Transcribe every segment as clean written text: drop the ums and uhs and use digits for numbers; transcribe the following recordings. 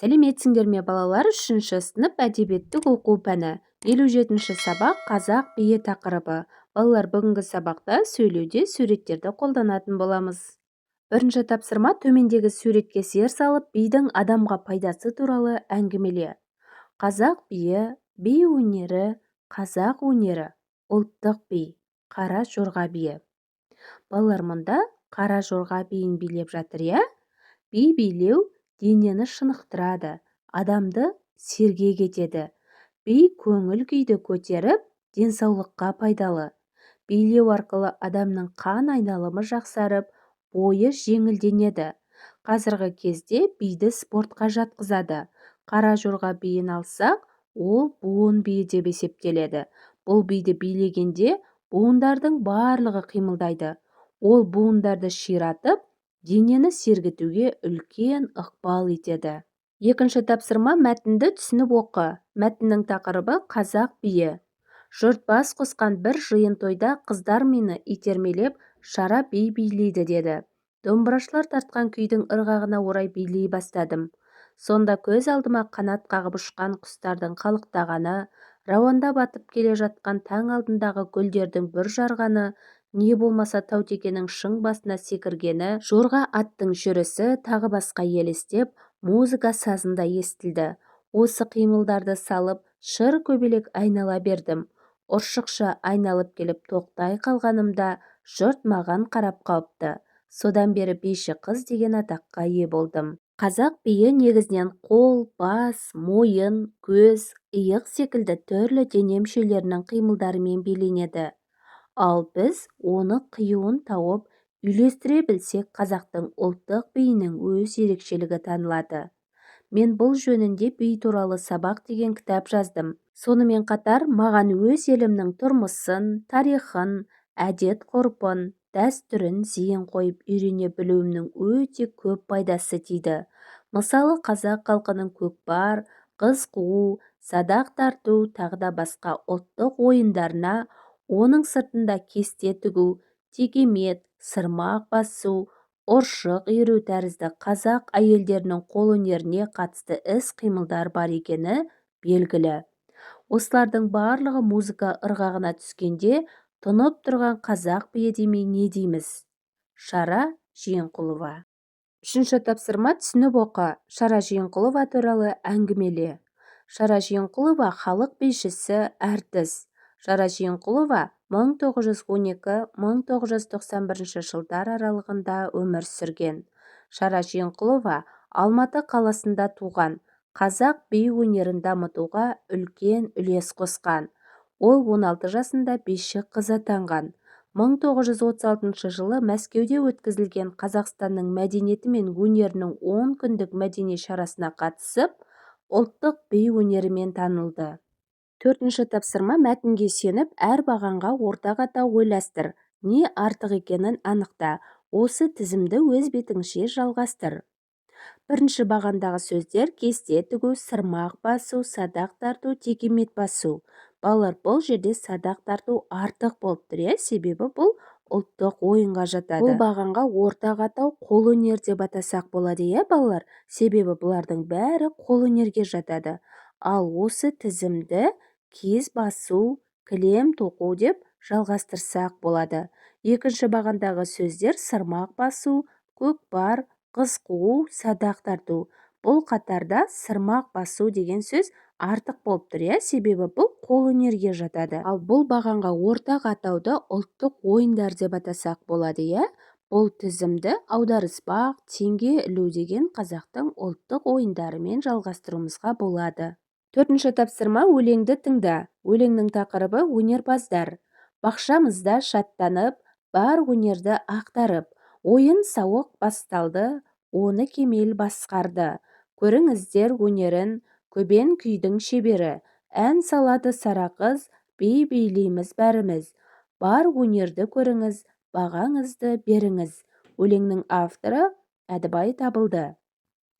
Сәлеметсіңдер ме, балалар! Үшінші сынып, әдебиеттік оқу пәні, 57-сабақ, «Қазақ биі» тақырыбы. Балалар, бүгінгі сабақта сөйлеуде суреттерді қолданатын боламыз. Бірінші тапсырма: төмендегі суретке зер салып, бидің адамға пайдасы туралы әңгімеле. Қазақ биі, би өнері, қазақ өнері, ұлттық би, қара жорға биі. Балалар, мұнда қара жорға биін билеп жатыр, иә? Би билеу денені шынықтырады, адамды сергек етеді. Би көңіл күйді көтеріп, денсаулыққа пайдалы. Билеу арқылы адамның қан айналымы жақсарып, бойы жеңілденеді. Қазіргі кезде биді спортқа жатқызады. Қара жорға биін алсақ, ол буын биі деп есептеледі. Бұл биді билегенде буындардың барлығы қимылдайды. Ол буындарды ширатып, денені сергітуге үлкен ықпал етеді. Екінші тапсырма: мәтінді түсініп оқы. Мәтіннің тақырыбы: «Қазақ биі». Жұрт бас қосқан бір жиын тойда қыздар мені итермелеп, «Шара, би билейді» деді. Домбырашылар тартқан күйдің ырғағына орай билей бастадым. Сонда көз алдыма қанат қағып ұшқан құстардың қалықтағаны, рауандап атып келе жатқан таң алдындағы гүлдердің бүр жарғаны, не болмаса таутекенің шың басына секіргені, жорға аттың жүрісі, тағы басқа елестеп, музыка сазындай естілді. Осы қимылдарды салып, шыр көбелек айнала бердім. Ұршықша айналып келіп тоқтай қалғанымда, жұрт маған қарап қалыпты. Содан бері биші қыз деген атаққа ие болдым. Қазақ биі негізінен қол, бас, мойын, көз, иық секілді түрлі дене мүшелерінің қимылдарымен биленеді. Ал біз оны қиюын тауып, үйлестіре білсек, қазақтың ұлттық биінің өз ерекшелігі танылады. Мен бұл жөнінде «Би туралы сабақ» деген кітап жаздым. Сонымен қатар маған өз елімнің тұрмысын, тарихын, әдет-ғұрпын, дәстүрін зейін қойып үйрене білуімнің өте көп пайдасы тиді. Мысалы, қазақ халқының көкпар, қыз қуу, садақ тарту, тағы да басқа ұлттық ойындарына, оның сыртында кесте тігу, текемет, сырмақ басу, ұршық иіру тәрізді қазақ әйелдерінің қолөнеріне қатысты іс-қимылдар бар екені белгілі. Осылардың барлығы музыка ырғағына түскенде тұнып тұрған қазақ биі демей не дейміз? Шара Жиенқұлова. Үшінші тапсырма: түсініп оқы. Шара Жиенқұлова туралы әңгімеле. Шара Жиенқұлова – халық бишісі, әртіс. Шара Жиенқұлова 1912-1991 жылдар аралығында өмір сүрген. Шара Жиенқұлова Алматы қаласында туған, қазақ би өнерін дамытуға үлкен үлес қосқан. Ол 16 жасында биші қыз атанған. 1936 жылы Мәскеуде өткізілген Қазақстанның мәдениеті мен өнерінің 10 күндік мәдени шарасына қатысып, ұлттық би өнерімен танылды. Төртінші тапсырма: мәтінге сүйеніп, әр бағанға ортақ атау ойластыр, не артық екенін анықта. Осы тізімді өз бетіңше жалғастыр. Бірінші бағандағы сөздер: кесте тігу, сырмақ басу, садақ тарту, текемет басу. Балалар, бұл жерде садақ тарту артық болып тұр, иә? Себебі бұл ұлттық ойынға жатады. Бұл бағанға ортақ атау қолөнер деп атасақ болады, иә, балалар? Себебі бұлардың бәрі қолөнерге жатады. Ал осы тізімді киіз басу, кілем тоқу деп жалғастырсақ болады. Екінші бағандағы сөздер: сырмақ басу, көкпар, қыз қуу, садақ тарту. Бұл қатарда сырмақ басу деген сөз артық болып тұр, иә? Себебі бұл қолөнерге жатады. Ал бұл бағанға ортақ атауды ұлттық ойындар деп атасақ болады, иә? Бұл тізімді аударыспақ, теңге ілу деген қазақтың ұлттық ойындарымен жалғастыруымызға болады. Төртінші тапсырма: өлеңді тыңда. Өлеңнің тақырыбы: «Өнерпаздар». Бақшамызда шаттанып, бар өнерді ақтарып, ойын-сауық басталды, оны Кемел басқарды. Көріңіздер өнерін көбен күйдің шебері. Ән салады Сара қыз, би билейміз бәріміз. Бар өнерді көріңіз, бағаңызды беріңіз. Өлеңнің авторы Әдібай Табылды.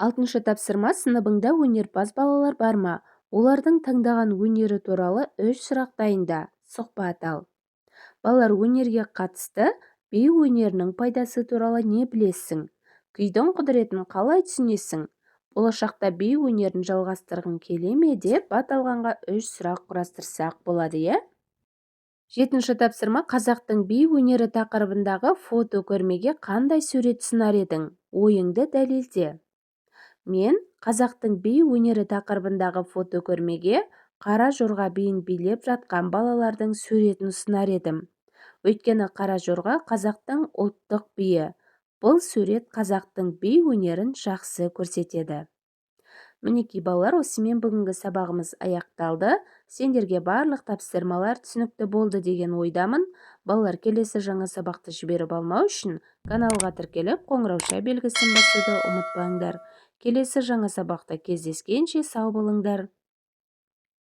Алтыншы тапсырма: сыныбыңда өнерпаз балалар бар ма? Олардың таңдаған өнері туралы үш сұрақ дайында, сұхбат ал. Балалар, өнерге қатысты би өнерінің пайдасы туралы не білесің? Күйдің құдіретін қалай түсінесің? Болашақта би өнерін жалғастырғың келе ме деп аталғанға үш сұрақ құрастырсақ болады, иә. Жетінші тапсырма. Қазақтың би өнері тақырыбындағы фотокөрмеге қандай сурет ұсынар едің? Ойыңды дәлелде. Мен қазақтың би өнері тақырыбындағы фотокөрмеге қара жорға биін билеп жатқан балалардың суретін ұсынар едім. Өйткені қара жорға – қазақтың ұлттық биі. Бұл сурет қазақтың би өнерін жақсы көрсетеді. Мінекей, балалар, осымен бүгінгі сабағымыз аяқталды. Сендерге барлық тапсырмалар түсінікті болды деген ойдамын. Балалар, келесі жаңа сабақты жіберіп алмау үшін каналға тіркеліп, қоңырауша белгісін басуды ұмытпаңдар. Келесі жаңа сабақта кездескенше сау болыңдар.